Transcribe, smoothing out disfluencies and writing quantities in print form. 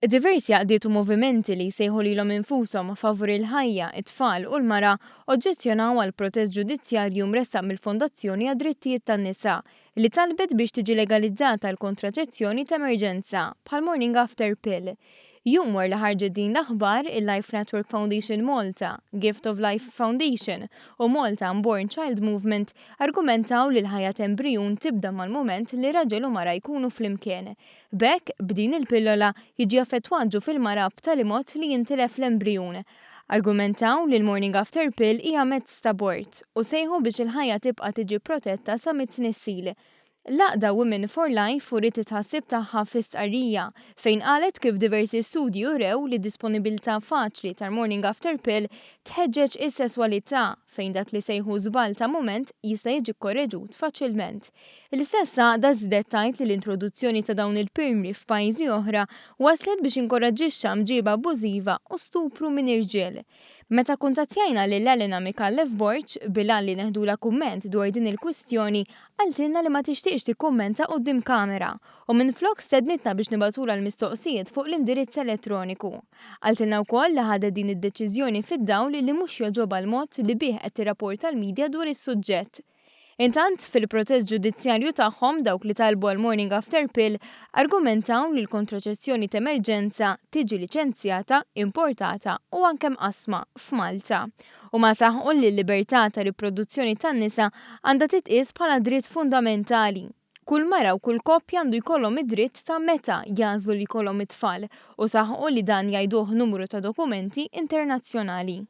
Diversi għaqdiet u movimenti li jsejħu lilhom infushom favur il-ħajja, it-tfal u l-mara oġġezzjonaw għal protest ġudizzjarju mressaq mill-Fondazzjoni għad-Drittijiet tan-Nisa li talbet biex tiġi legalizzata l-kontraċezzjoni ta' emerġenza bħal morning after pill. Jum wara li ħarġet din l-aħbar, il-Life Network Foundation Malta, Gift of Life Foundation u Malta Unborn Child Movement argumentaw li l-ħajja t'embrijun tibda mal-mument li raġel u mara jkunu flimkien. B'hekk, b'din il-pillola jiġi affettwat ġuf il-mara b'tali mod li jintilef l-embrijun. Argumentaw li l-morning after pill hija mezz t'abort u sejħu biex il-ħajja tibqa' tiġi protetta sa mit-tnissil. L-għaqda Women for Life uriet it-tħassib tagħha fi stqarrija fejn qalet kif diversi studji urew li disponibilità faċli tal-morning after pill tħeġġeġ is-sesswalità fejn dak li sejħu żball ta' mument jista' jiġi korreġut faċilment. L-istess għaqda żiedet tgħid li l-introduzzjoni ta' dawn il-pirmli f'pajjiżi oħra waslet biex inkoraġġixxa mġiba abbużiva u stupru minn irġiel. Meta kuntattjajna lil Elena Micallef Borg bil-għan li neħdula kumment dwar din il-kwistjoni, qaltilna li ma tixtieqx tikkummenta quddiem kamera u minflok stednitna biex nibagħtulha l-mistoqsijiet fuq l-indirizz elettroniku. Qaltilna wkoll li ħadet din id-deċiżjoni fid-dawl li mhux jogħġobha l-mod li bih qed tirrapporta l-medja dwar is-suġġett. Intant, fil-protest ġudizzjarju tagħhom dawk li talbu għal morning after pill argumentaw li l-kontraċezzjoni t'emerġenza tiġi liċenzjata, importata u anke mqasma f'Malta. U ma saħqu li l-libertà ta' riproduzzjoni tan-nisa għandha titqies bħala dritt fundamentali. Kull mara u kull koppja għandu jkollhom id-dritt ta' meta jagħżlu li jkollhom it-tfal u saħqu li dan jgħiduh numru ta' dokumenti internazzjonali.